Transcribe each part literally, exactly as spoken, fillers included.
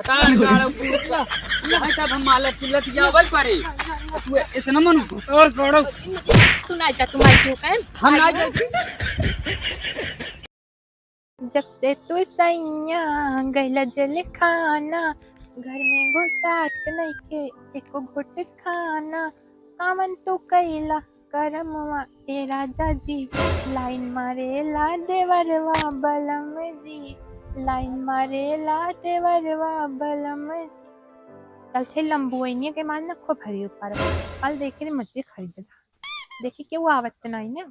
तार गाड़ो पूरा। यहाँ तब हम माला पुलत जावल करे। तू ऐसे न मन और गाड़ो। तू ना जा, तू माई क्यों कहें? हम ना जाए। जब से तू सैया गइला जेल खाना, घर में घुसात नइखे एको घुट खाना। कावन तू कइला करमवा ए राजा जी, लाइन मारेला देवरवा बलम जी, लाइन मारेला देवरवा बलम जी। चल थे लंबुआइनिया के माल ना खूब हरी ऊपर। कल देखे रे मछली खरीदे था। देखी केहू आवत त नाही ना।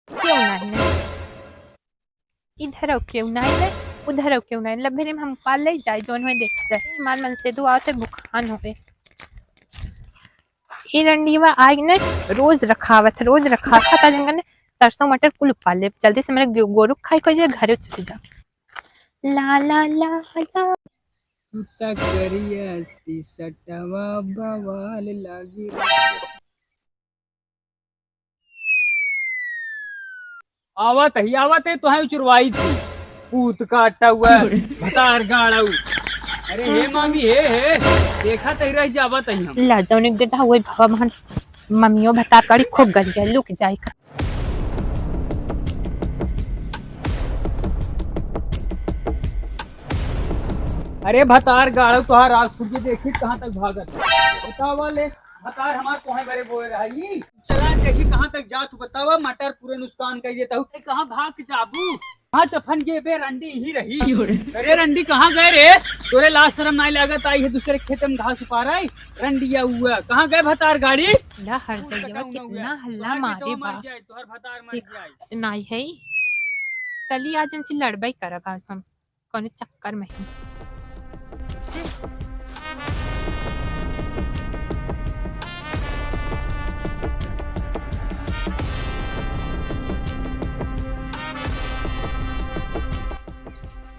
केहू नाही ना। इधर आओ केहू नाही ना। उधर आओ केहू नाही ना। लभेरे में हम पाल ले जाए जौन होए देखा जाए। ईमान मन से दुआ होते भुखान होए। ई रंडीवा आइ ने रोज रखावत, रोज रखावत, पता जंगल ने सरसों मटर कुल पाले। जल्दी से मेरे गो-, गोरु खाई को जे घरे चले जा। ला, ला, ला, ला। तू त करिया टी सटवा बवाल लागे। आवत ही, आवत है, तोहे उचरवाई थी। पूत काटा हुआ, भतार गाड़ाऊ। अरे हे मामी, हे, हे, देखा तही रह जावत ही हम। ला जाओ, निक देता हुआ भवा महन, मम्मियों भतार गाड़ी खूब गल जाए, लुक जाए। अरे भतार गाड़ाऊ, तोहार आँख फूट गई, देखी कहाँ तक भागत। बतावा ले, भतार हमार कोहे बरे बोए रही। चला देखी कहाँ तक जात हूँ, बतावा, मटर पूरे नुकसान कर देता हूँ। ए, कहाँ भाग के जाबू? हाँ, चफन के बे रंडी ही रही। अरे रंडी कहाँ गए रे? तोरे लाज शरम नाई लागत, आई है दूसरे खेत में घास उपारे, रंडिया हुआ। कहाँ गए भतार गाड़ी? ला हर जगह कितना हल्ला मारे बा। तोहर भतार मर जाए। नाई है। चली आज इनसे लड़बई करब आज हम। कौनो चक्कर में ही।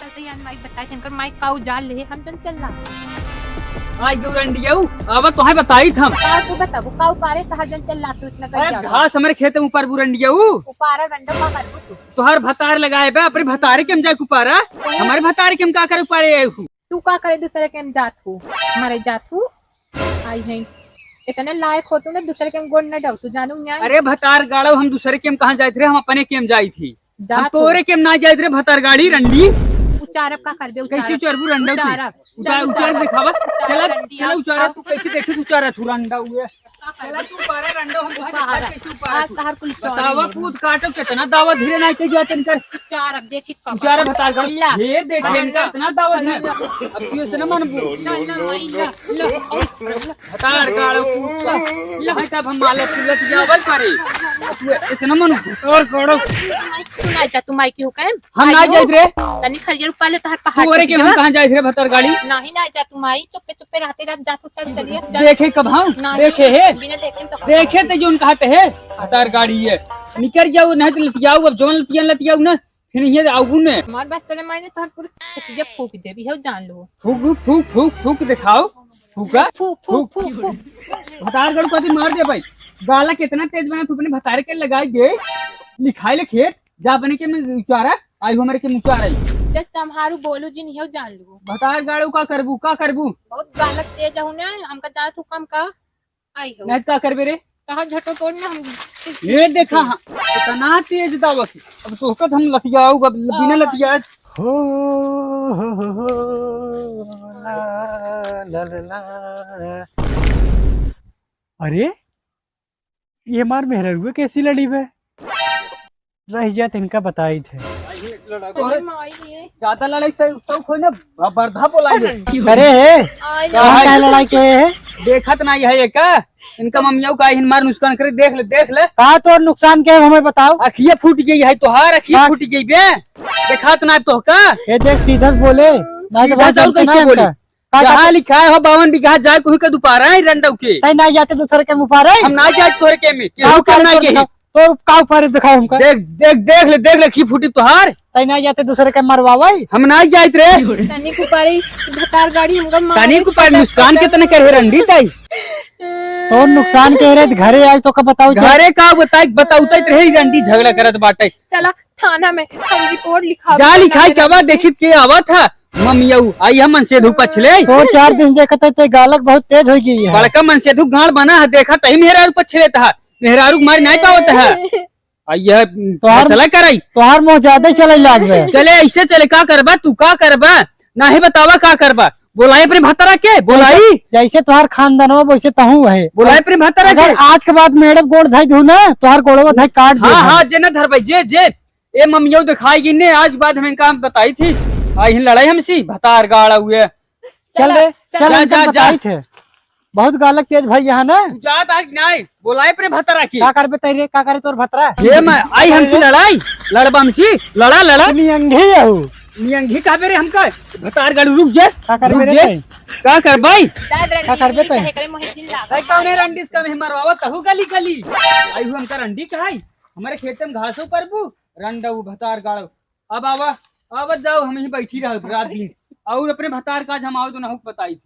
चलते यार, माइक बताए थे, इनकर माइक का उजाड़ ले, हम जन चल रहा। आई गौ रंडियऊ, अब तोहे बताई थम। का तू बताबू, का उपारे कहा जन चल रहा तू इतना अरे गैया? घास हमरे खेत में ऊपर बुरंडियऊ। उपारा रंडा का करबू तू? तोहर भतार लगाए बे, अपने भतारे के हम जाए कुपारा। हमारे भतारे के हम का करे कुपारे आए हूँ? तू का करे दूसरे के हम जात हूँ? हमारे जात हूँ? आई है। इतने लायक हो तू ना, दूसरे के हम गोड़ न डाऊ, तू जानू न्याय। अरे भतार गाड़ो, हम दूसरे के हम कहाँ जाइत रहे, हम अपने के हम जाइत ही। जा हम तू। तोरे के हम ना जाइत रहे, भतार गाड़ी रंडी। उचारब का करबे, उचारब। कैसे उचारबू रंडा तू? उचारब। उचार, चल, उचार उचारब। दिखावा। उचारब चला, रंडिया। चला उचारब, तू कैसे देखे उचारत हूँ रंडा हुए। चला तू उपारा रंडा, हम तोहार उपारा। कैसे उपारा आज तू? तहार कुल चौड़ी बतावा है। पूत काटो, कितना दावा धीरे ना के जात इनकर। उचारब, देखी कब। उचारब भतार गाड़ी। ला। ये देख, ला, इनका ला। इतना दावा धीरे। अब तू ऐसे ना मानबू। ला, ला, माई, ला, ला। भतार गाड़ो पूत का। ला। भाई तब हम माला पुलत जावल करे। तू ऐसे ना मानू। और गाड़ो। तू ना जा, तू माई की हो कहे। हम ना जाइत रे। तनी खरियर उपार ले, तहार पहाड़ तोरे के हम कहाँ जाइत रे भतार गाड़ी? नाही ना जा तू माई, चुप्पे चुप्पे रहते रहते जा तू चल चलिए, जा। देखे कब हम? नाही, देखे है? बिना देखे तो देखे ते जोन कहते है, भतार गाड़ी है। निकर जाऊ, नहीं तो लतियाऊ, अब जोन लतियन लतियाऊ ना, फिर ये आऊ ने। हमार बस चले माई ने तोहर पूरी खेतिया फूक देबी, हो जान लो। फूक, फूक, फूक, फूक दिखाओ। फूका? फूक, फूक, फूक, फूक। भतार गाड़ू कथी मार दे भाई। गाला कितना तेज बना तू अपने भतारे के लगाई दे। लिखाई ले खेत। जा बने के में उचारा, आई हमरे के मुचारा आई। जस तम्हारू बोलू जिन हियो जान लू। भतार गाड़ू का करबू, का करबू? बहुत गालत तेज हूँ ना, हमका जात हूँ कम का? आई हो। नहीं का करबे रे? कहा झटो तोड़ ना हम। ये देखा, हाँ, इतना तेज दावत है। अब सोहकत हम लतियाऊ, अब बिना हाँ। लतिया। हो, हो, हो, हो, ला, ला, ला, ला। अरे, ये हमार मेहररुआ कैसी लड़ी बे? रह जात इनका बताई थे। अरे माई रे। ज्यादा लड़ाई से शौक हो ना, ब-, बर्धा बोला ये। अरे हे, आई कहाँ रे। का लड़ाई के है? देखत नहीं है ये का? इनका मम्मियों का हिन मार नुकसान करे, देख ले, देख ले। का तोर नुकसान के है, हमें बताओ। अखिए फूट गई है तोहार, अखिए का? फूट गई बे। देखात ना तो का? ये देख सीधा से बोले, ना तो सीधा बात से और जानते कैसे ना बोले? इनका। का जहाँ करते? लिखा है हो बावन बीघा जाए कोई का दुपारा है रंडऊ के। तै ना जाते दूसरे के मुपारा है? हम ना जाए तोरे के में, केहू का के ना करे के। तो का ऊपर दिखाओ हमका? देख, देख, देख ले, देख ले, की फूटी तोहार। तै ना जाते दूसरे के मरवावे? हम ना जाइत रे। तनी कुपारी भतार गाड़ी हमका मारे तनी कुपारी पटक नुकसान पटक। कितने करे रंडी तई? तो नुकसान के रे, घरे आई तो का बताऊ? घरे का बताई, बताऊ तो रही रंडी झगड़ा करत बाटे। चला थाना में हम रिपोर्ट लिखा जा, लिखाई के आवा, देखित के आवत है। ममियऊ आई हम मनसेधू पछले। तो चार दिन देखत है, ते गालक बहुत तेज हो गई है। बड़का मनसेधू गांड बना है, देखा तही मेहरारू पछले था, मेहरारू मार नहीं पावत है। आ यह तोहार फैसला कराई। तोहार मुंह ज्यादा ही चले लाग बे। चले, ऐसे चले, का करबा तू, का करबा? नाही बतावा का करबा? बोलाई अपने भतरा के, बोलाई। जैसे तोहार खानदानवा वैसे तहूँ है। बोलाई अपने भतरा अगर के। आज के बाद मेड़े गोड़ धई दू ना, तोहार गोड़वा धई काट दे हाँ, हम। हाँ, जे ना धरबाई, जे, जे। ए ममियऊ दिखाई गिन ने, आज बाद हमें काम बताई थी। आई हिन लड़ाई हमसी, भतार गाड़ा हुए। चल चला, रे, चला। चल, जा, हम जा, जा। बताई थे। बहुत गालक तेज भाई यहाँ ना। तू जात आ कि नाई? बोलाए अपने भतरा की। का करबे तैरे, का करे तोर भतरा? ये मैं आई हमसी लड़ाई, लड़बा हमसी, लड़ा, लड़ा। नियंगी है वो। नियंगी का बे रे हमका? भतार गाड़ू रुक जे, का करबे रुक रे जे। तैं? का करबाई? का करबे तैं? तैं कौने रंडिस का में मरवावा तहु गली गली। आई हूँ हमका रंडी कहाई, हमारे खेते में घासो करबू, रंडा वो भतार गाड़ू। अब आवा, आवत जाओ, हम ही बैठी रह रात दिन। और अपने भतार का आज हम आओ तो ना हुक बताई।